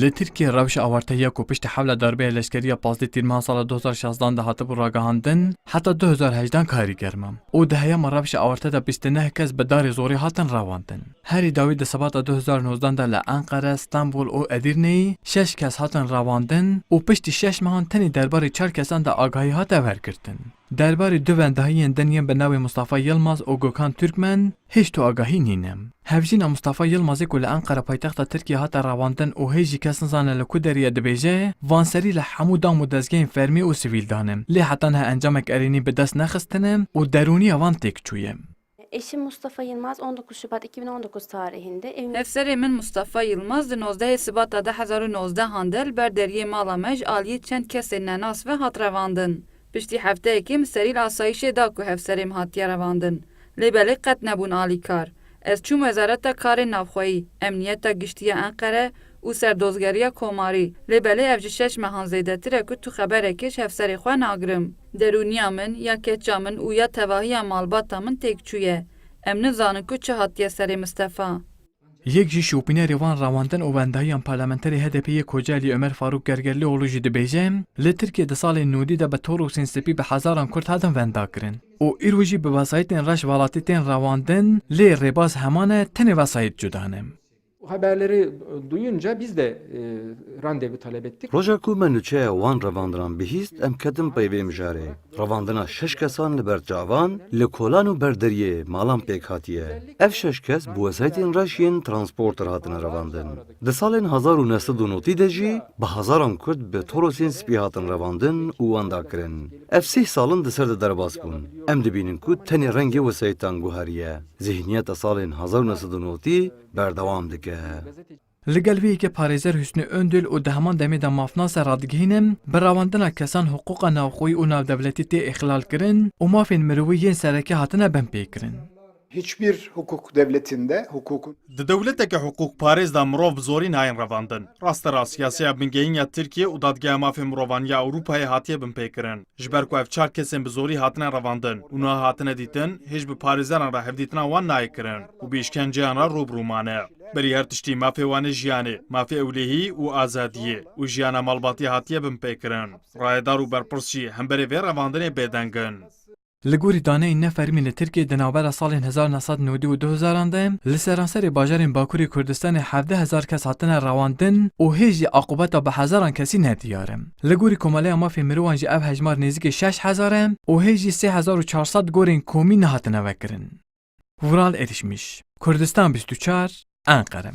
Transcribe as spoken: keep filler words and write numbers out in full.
Li Tirkiyê rewşa awarte ya ku piştî hewla darbeya leşkerî ya pazdeh tîrmeha sala du hezar şazdan de hatibû ragihandin, heta du hezar hejdan karîger ma û di heyama rewşa awarte de bîst û neh kes bi darê zorê hatin revandin. Herî dawî di sibata du hezar nozdan de li Enqere, Stenbol û Edirneyê şeş kes hatin revandin û piştî şeş mehan tenê derbarê çar kesan de agahî hate wergirtin. Derbarê du wendahiyên din yên bi navê Mustafa Yilmaz û Gökhan Türkmen hêj tu agahî nîne. Hevjîna Mustafa Yilmazê ku li Enqere paytexta Tirkiyê hate revandin û hêj jî kes nizane li ku derê ye dibêje, van serî li hemû dam û dezgehên fermî û sivîl dane. Lê heta niha encamek erênî bi dest nexistine û derûniya van têk çûye. Eşim Mustafa Yılmaz, on dokuz Şubat iki bin on dokuz tarihinde evine Hevserê min Mustafa Yilmaz di nozdehê Sibata du hezar û nozdehan de li ber deriyê mala me ji aliyê çend kesên nenas ve hat revandin. Piştî hefteyekê min serî li asayîşê da ku hevserê min hatiye revandin. Lê belê qet nebûn alîkar. Ez çûm Wezareta Karên Navxweyî, Emniyeta Giştî ya Enqere û Serdozgeriya Komarî, lê belê ev ji şeş mehan zêdetir e ku tu xeberekê ji hevserê xwe nagirim. Derûniya min, ya keça min û ya tevahiya malbata min têk çûye. Em nizanin ku çi hatiye serê Mistefa. Yek ji şopînerê van rewandin û wendahiyan parlamenterê H D P'ê yê Kocaelî Ömer Faruk Gergerlioğlu jî dibêje, li Tirkiyê di salên nodî de bi torosên spî bi hezaran Kurd hatin wendakirin û îro jî bi wesayîtên reş welatî tên rewandin, lê rêbaz heman e, tenê wesayît cuda ne. Haberleri duyunca biz de, e, randevu talep ettik. Roja ku me nûçeya wan revandinan bihîst, em ketin pey vê mijarê. Revandina şeş kesan li ber çavan, li kolan û ber deriyê malan pêk hatiye. Ev şeş kes bi wesayîtên reş yên transporter hatine revandin. Di salên hezar û neh sed û notî de jî bi hezaran Kurd bi torosên spî hatin revandin û wendakirin. Ev sih sal in di ser de derbas bûn. Em dibînin ku tenê rengê wesayîtan guheriye. Zihniyeta salên hezar û neh sed û notî berdewam dike. Li gel vê yekê parêzer Hüsnü Öndül û di heman demê de mafnase radigihînin, bi rewandina kesan hiqûqa navxweyî û navdewletî tê îxlalkirin û mafên mirovî yên sereke hatine binpêkirin. Hiçbir hukuk devletinde hukukun Di dewleteke hiqûqparêz de mirov bi zorî nayên revandin. Rast e, rast, yasaya bingehîn ya Tirkiyê û Dadgeha Mafê Mirovan ya Ewropayê hatiye binpêkirin. Ji ber ku ev çar kesên bi zorî hatine revandin û niha hatine dîtin, hêj bi parêzeran re hevdîtina wan nayê kirin û bi îşkenceyan re rû bi rû mane. Berî her tiştî mafê wan ê jiyanê, mafê ewlehî û azadiyê û jiyana malbatî hatiye binpêkirin. Rayedar û berpirs jî hemberî vê revandinê bêdeng in. Li gorî daneyên nefermî li Tirkiyê di navbera salên hezar neh sed nodî û du hezaran de li seranserê bajarên Bakurê Kurdistanê hevdeh hezar kes hatine rewandin û hê jî aqûbeta bi hezaran kesî nediyar e. Li gorî Komeleya Mafê Mirovan jî ev hejmar nêzîkê şeş hezar e û hê jî sê hezar û çar sed gorên komî nehatine vekirin. Vural Erişmiş, Kurdistan bîst û çar, Enqere.